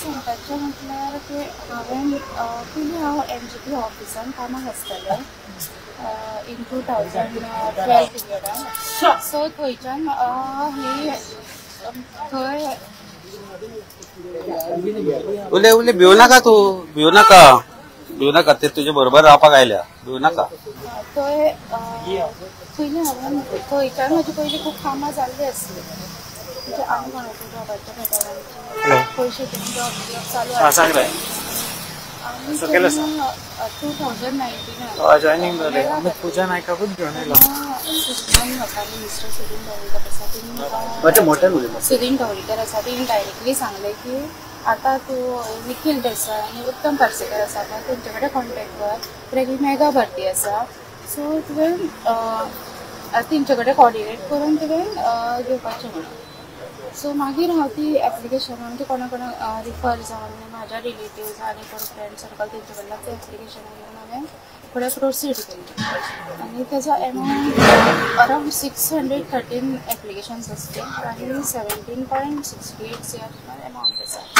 सांगपाचें म्हटल्यार की हांवें पयलीं हांव एमजीपी ऑफिसान कामाक आसतालें इन 2012 पिरियडान. सो थंयच्यान ही थंय उले उले, भिवू नाका तू, भिवू नाका, भिवू नाका. ते तुजे बरोबर रावपाक आयल्या, भिवू नाका. थंय पयलीं हांवें थंयच्यान म्हजी पयलीं खूब कामां जाल्लीं आसलीं. म्हणजे आमी कोणाच्या जॉबाच्या पेपरांचे पयशे घेवन जॉब बिॉब चालू सांग रे. आनी So केलं. तेन्ना 2019 जॉईनिंग जालें. अमित पूजा नायकाकूच घेवन येयलो. सुदिन म्हाका आनी मिस्टर सुदीन ढवळीकर आसा मातशें मोठ्यान उलय. सुदीन ढवळीकर आसा, तेणी डायरेक्टली सांगलें की आतां तूं निखील देसाय आनी उत्तम पार्सेकर आसा पळय, तेंचे कडेन कॉन्टेक्ट कर, कित्याक ही मेगा भरती आसा. सो तुवें तेंचे कडेन कॉर्डिनेट करून तुवें घेवपाचें म्हणून. सो मागीर हांव ती एप्लिकेशन म्हणजे कोणा कोणाक रिफर जावन, म्हाज्या रिलेटिव्स आनी कोण फ्रेंड सर्कल, तेंचे कडल्यान तें एप्लिकेशन घेवन हांवें फुडें प्रोसीड केलें आनी तेजो एमावंट अरावंड 613 एप्लिकेशन्स आसली आनी 17.68 CR amount आसा.